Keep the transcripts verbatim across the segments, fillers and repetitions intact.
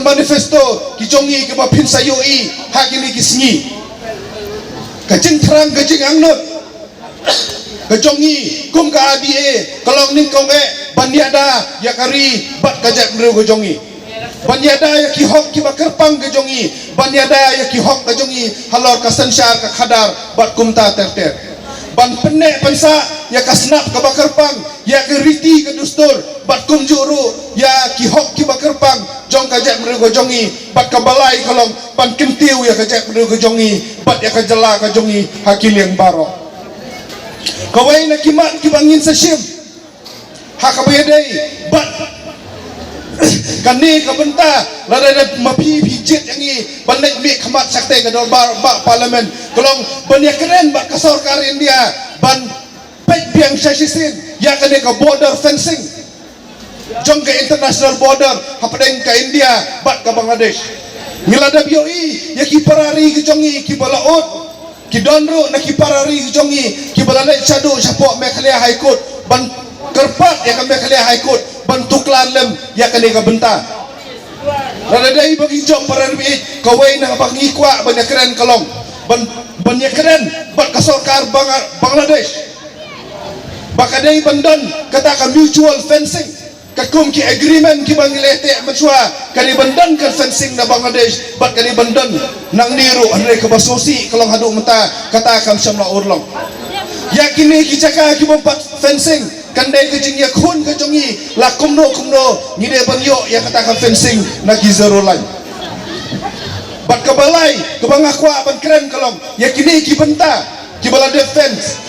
manifesto ki jong ngi kiba phin sa ïohi ha kine ki sngi. Ka jingthrang, ka jingangnud ka jong ngi kum ka R D A ka long nyngkong eh ban ïada ïa ka ri bad ka jaitbynriew ka jong ngi, ban ïada ïa ki hok kiba kyrpang ka jong ngi, ban ïada ïa ki hok ka jong ngi halor ka synshar, ka khadar bad kumta ter ter, ban pynneh pynsah ïa ka snap kaba kyrpang, ïa ka riti ka dustur bad kumjuh ruh ïa ki hok kiba kyrpang jong ka jaitbynriew ka jong ngi, bad kaba lai ka long ban kyntiew ïa ka jaitbynriew ka jong ngi bad ïa ka jylla ka jong ngi ha ki liang baroh. Kawei na ki mat kiba ngin sa shim ha kaba ïadei bad kane ka bynta, lada dep ma phi phi jied ïa ngi ban leit mih khmat sha katei ka dorbar ba Parliament, ka long ban ïakren bad ka sorkar India ban peit biang sha shisien ïa kane ka border fencing jong ka international border hapdeng ka India bad ka Bangladesh. Ngi la dep ïohi ïa ki para ri ki jong ngi kiba la ud, ki don ruh na ki para ri ki jong ngi kiba la leit shaduh shapoh Meghalaya High Court ban kyrpad ïa ka Meghalaya High Court ban tuklar lem ïa kane ka bynta. Lada dei ba ngi jop para ri, kawei na ba ngi kwah ban ïakren ka long ban, ban ïakren bad ka sorkar Bangla-, Bangladesh ba ka dei ban don kata ka mutual fencing, katkum ki agreement kiba ngi la teh mynshuwa, ka dei ban don ka fencing na Bangladesh bad ka dei ban don nangne ruh, hynrei kaba sngewsih ka long haduh mynta kata kam shym la urlong. Ïa kine ki jaka kibym pat fencing, kan dei ka jingïakhun ka jong ngi, la kumno kumno ngi dei ban ïoh ïa kata ka fencing na ki zero line. Bad kaba lai kaba nga kwah ban kren ka long ïa kine ki bynta kiba la dep fence.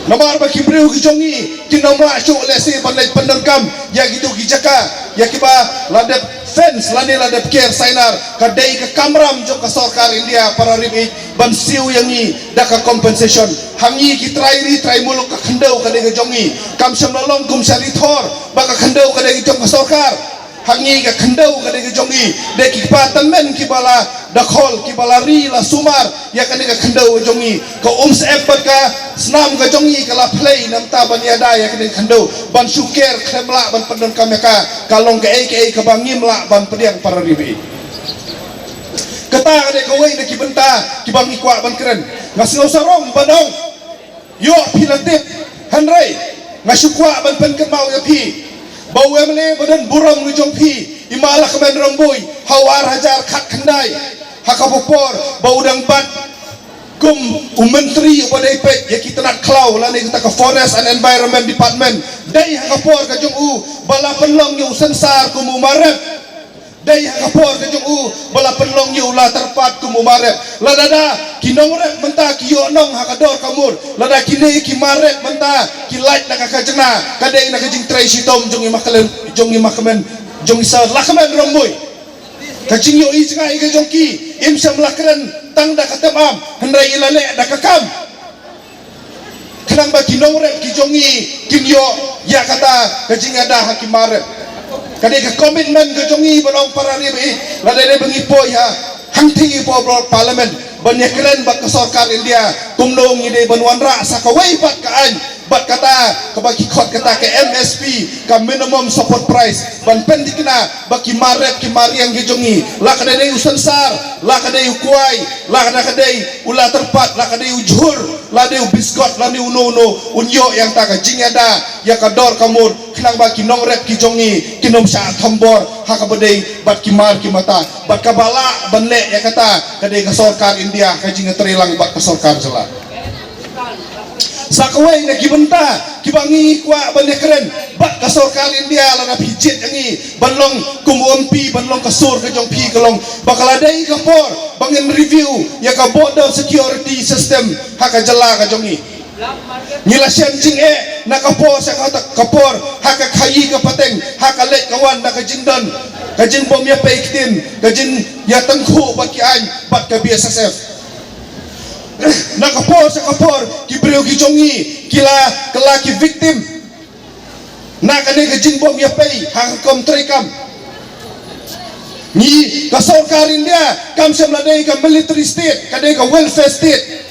Namar ba ki briew ki jong ngi kin ym lah shuh lehse ban leit pyndonkam ïa kito ki jaka ïa kiba la dep fence lane la dep ker sainar. Ka dei ka kamram jong ka sorkar India, para ri, ban siew ïa ngi da ka compensation. Ha ngi ki trai ri trai muluk, ka khyndew ka dei ka jong ngi. Kam shym la long kum sha ri thor ba ka khyndew ka dei ka jong ka sorkar. Ha ngi ka khyndew ka dei ka jong ngi. Dei ki kpa tymmen kiba la dakhol, kiba la ri la sumar ïa kane ka khyndew ka jong ngi. Ka umsyep bad ka snam ka jong ngi ka la phlei na bynta ban ïada ïa kane ka khyndew, ban shu ker khlem lah ban pyndonkam ïa ka. Ka long kaei kaei kaba ngim lah ban pdiang, para ri. Kata ka dei kawei na ki bynta kiba ngi kwah ban kren. Nga sngew sarong ban ong, ïoh phi la tip, hynrei nga shu kwah ban pynkynmaw ïa phi ba u M L A ba don burom na jong phi, i Ma Lahkmen Rymbui, ha u ar hajar khatkhyndai, ha kaba por ba u dang bat kum u myntri uba dei peit ïa ki tnat khlaw lane kata ka Forest and Environment Department, dei ha ka por ka jong u ba la pynlong ïa u synsar kum u marep. Dei ha ka por ka jong u ba la pynlong ïa u La Tyrpat kum u marep. Lada da ki nongrep mynta ki ïoh nong ha ka dor ka mur, lada kine ki marep mynta ki lait na ka khajna, ka dei na ka jingtrei shitom jong i Ma Lahkmen, jong i Ma Lahkmen, jong i Sir Lahkmen Rymbui. Ka jingïohi jngai ka jong ki, im shym la kren tang da ka tem am, hynrei i la leh da ka kam. Khnang ba ki nongrep ki jong ngi kin ïoh ïa kata ka jingïada ha ki marep. Ka dei ka commitment ka jong ngi ban ong, para ri, lada dei ba ngi poi ha hangtei i por Parliament ban ïakren bad ka sorkar India, kumno ngi dei ban wanrah sa kawei pat ka aiñ, bad kata kaba ki khot kata ka M S P, ka minimum support price, ban pynthikna ba ki marep ki mariang ki jong ngi, la ka dei u synsar, la ka dei u kwai, la ka dei u La Tyrpat, la ka dei u jhur, la dei u biskot, la dei uno uno, un ïoh ïa kata ka jingïada ïa ka dor ka mur, khnang ba ki nongrep ki jong ngi kin ym shah thombor ha kaba dei bad ki mar ki mata. Bad kaba lah ban leh ïa kata ka dei ka sorkar India, ka jingïatreilang bad ka sorkar jylla. Sa kawei na ki bynta kiba ngi kwah ban ïakren bad ka sorkar India, lada phi jied ïa ngi ban long kum u M P, ban long ka sur ka jong phi, ka long ba ka la dei ka por ba ngin review ïa ka border security system ha ka jylla ka jong ngi. Ngi la shem jingeh na ka por sha ka, ka por, ha ka khaïi ka pateng, ha ka leit ka wan, na ka jingdon ka jingbym ïapei ktien, ka jingïatyngkhuh bad ki aiñ bad ka B S S F. Na ka por sha ka por ki briew ki jong ngi ki la kylla ki victim na kane ka jingbym ïapei ha ka kam treikam. Ngi, ka sorkar India kam shym la dei ka military state, ka dei ka welfare state.